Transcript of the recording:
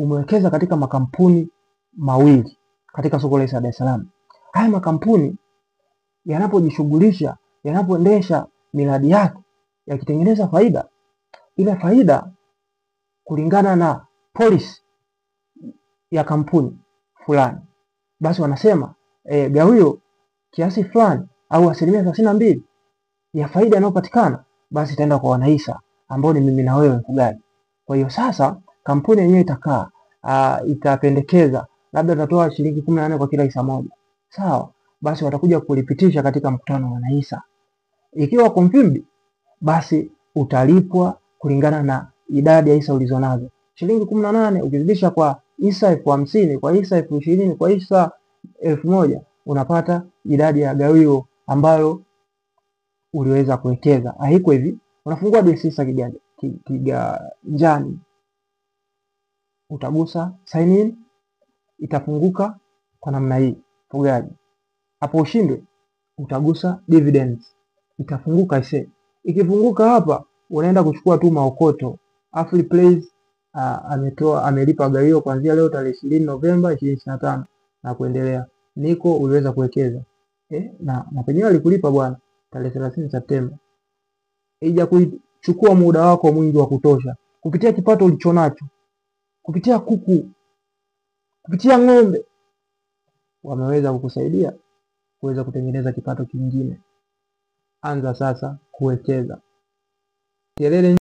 Umewekeza katika makampuni mawili katika soko la hisa la Dar es Salaam. Haya makampuni yanapojishughulisha, yanapoendesha miradi yake, yakitengeneza faida, ile faida kulingana na policy ya kampuni fulani, basi wanasema gawio kiasi fulani au 32% ya faida inayopatikana basi itaenda kwa wanahisa ambao ni mimi na wewe mfugaji. Kwa hiyo sasa kampuni yenyewe itakaa itapendekeza labda tutatoa shilingi 18 kwa kila hisa moja. Sawa, basi watakuja kulipitisha katika mkutano wa wanahisa. Ikiwa confirmed, basi utalipwa kulingana na idadi ya hisa ulizonazo. Shilingi 18 ukizidisha kwa hisa 50,000, kwa hisa 20,000, kwa hisa 1,000, unapata idadi ya gawio ambayo uliweza kuwekeza. Haiko hivi, unafungua DSE kiganjani, utagusa sign in, itafunguka kwa namna hii mfugaji. Hapo ushindwe, utagusa dividends, itafunguka ise. Ikifunguka hapa, unaenda kuchukua tu maokoto. Afriplace ametoa amelipa gawio kuanzia leo tarehe 20 Novemba 2025 na kuendelea. Niko uliweza kuwekeza na penyewe alikulipa bwana tarehe 30 Septemba. Ija kuchukua muda wako mwingi wa kutosha kupitia kipato ulichonacho, kupitia kuku, kupitia ng'ombe, wameweza kukusaidia kuweza kutengeneza kipato kingine. Anza sasa kuwekeza. Kelele.